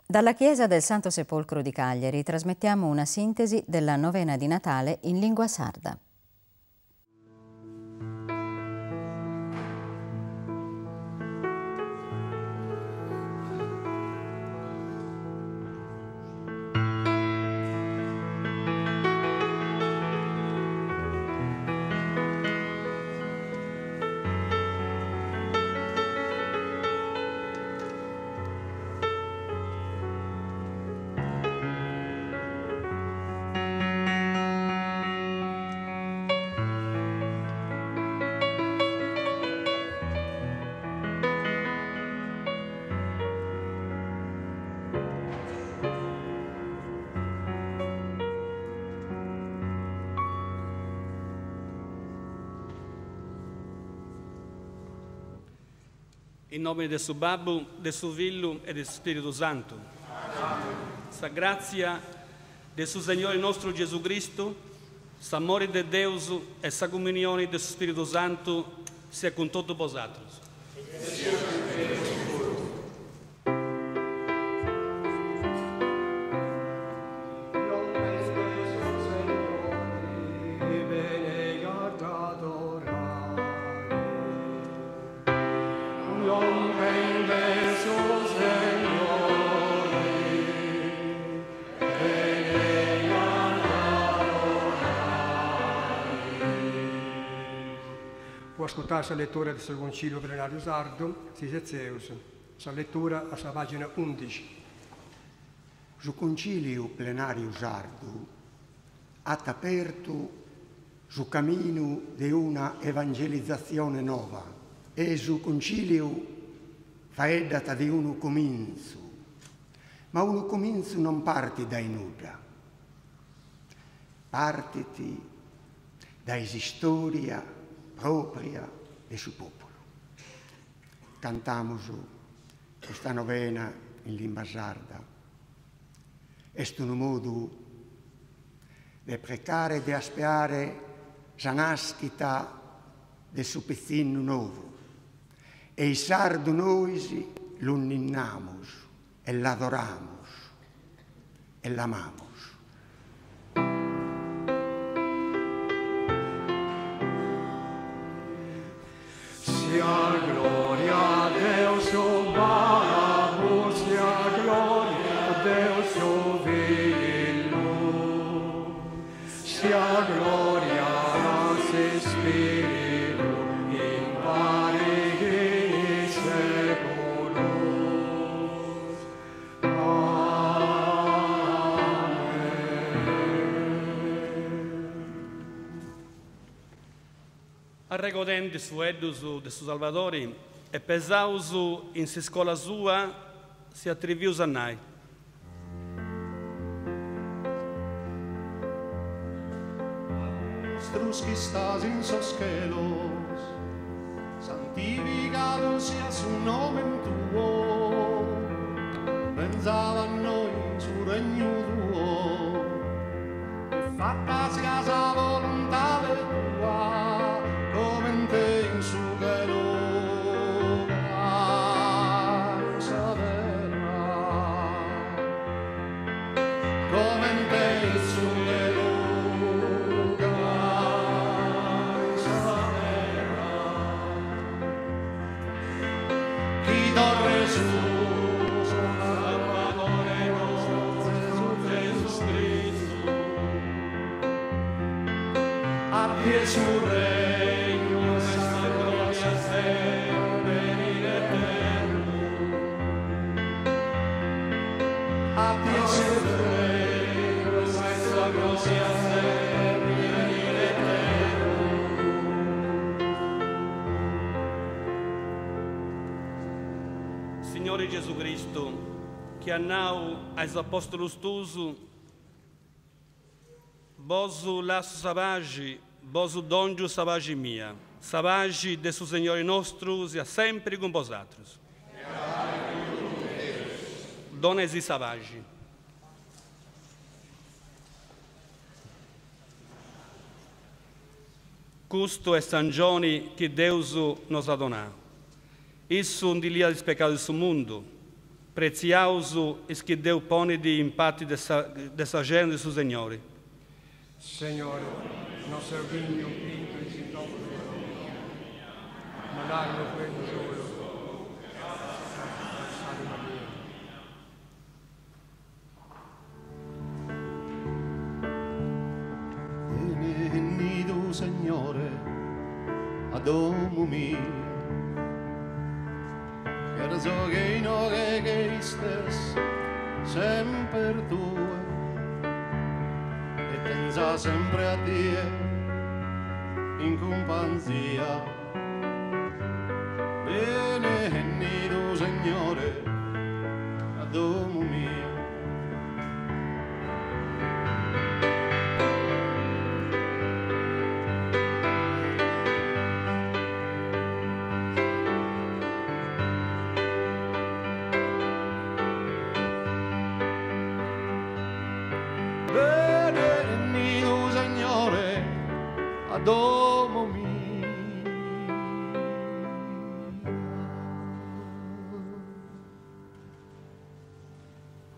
Dalla Chiesa del Santo Sepolcro di Cagliari trasmettiamo una sintesi della novena di Natale in lingua sarda. In nomine de su Babbu, de su Fillu e de su Spiritu Santu. Sa gràtzia de su Segnori nostru Gesù Cristu, s'amori de Deus e sa comunioni de su Spiritu Santu siat cun totu bosatrus. Po ascurtai sa letura de su Conciliu Plenariu Sardu, si setzeus. Sa letura a sa pàgina undixi. Su Conciliu Plenariu Sardu at apertu su caminu de una evangelizatzione nova e su Conciliu faeddat de unu comintzu, ma unu comintzu non partit dae nudda, partit dae s'istòria pròpria de su pòpulu. Cantamus custa novena in limba sarda. Est unu modu de precare e de aspeare sa nàschida de su pitzinnu nou. E in sardu nois lu ninnamus e l'adoramus e l'amamus. Sia gloria a Deus su Babbu, sia gloria a Deus su Fillu, sia gloria a s'Ispiritu, impari chin is seculus. Amen. Arregodendi is fueddus de su Salvadori e pesaus in s'iscola sua si atrivius a nai. Babbu nostru ch'istas in sos chelos, santificadu siat su nomen tuo, benzat a nois su regnu tuo. E fatta sia sa voluntade tua, comente in su chelu gai in sa terra. Comente in su chelu gai in sa terra. Chi torret su Salvadore nostru Gesus Cristu. A tie su regnu e sa gloria semper in eternu. A tie su regnu e sa gloria semper in eternu. Signori Gesù Cristu, chi as nau a is apostolus tuus, Bosu lassu sa paxi, bosu dòngiu sa paxi mia. Sa paxi de su Segnori nostru siat sempri cun bosatrus. Donesi sa paxi. Custu est s'angioni chi Deus nos at donau. Issu ndi liat is pecaus de su mundu. Pretziaus is chi Deus ponit in pati de sa de sa cena de su Segnori. Segnore, non seo dignu chi intris in domo mea, ma nara unu fueddu solu e at a sanare s'anima mia. Benennidu Segnore a domo mia Cherzo chi inoghe che istes semper tue E tenza sempre a tie in cumpanzia Benennidu Segnore a domo mia. Benennidu Segnore a domo mia.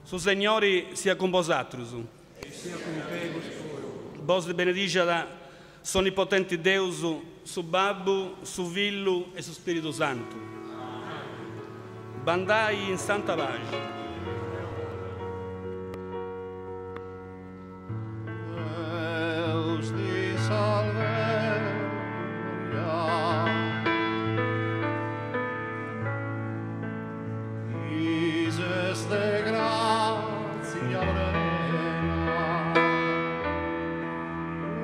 Su Segnori siat cun bosatrus. E siat cun tegus puru. Bos benedixat s'Onnipotenti Deus, su Babbu, su Fillu e su Spiritu Santu. Bandai in santa paxi. Deus ti salve Maria Chi ses de grazia prena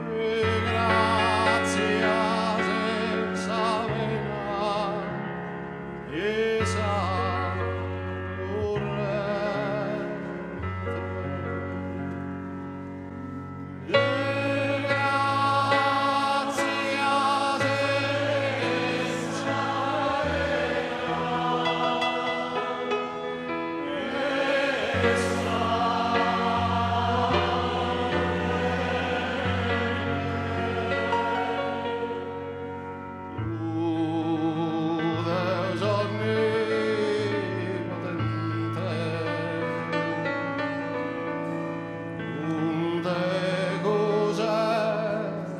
De grazia senza pena E sa currente De grazia senza pena E sa Tu Deus onnipotente, cun tegus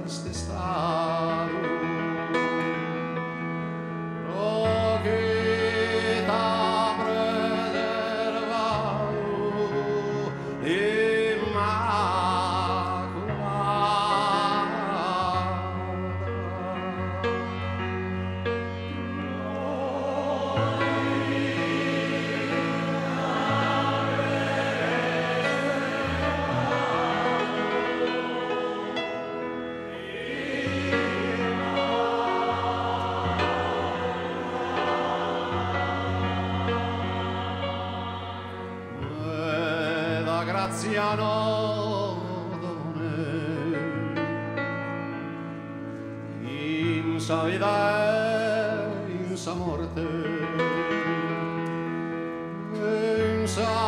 est istadu, pro chi t'at preservadu l'Immaculada. Meda grazia no donet in sa vida e in sa morte, in sa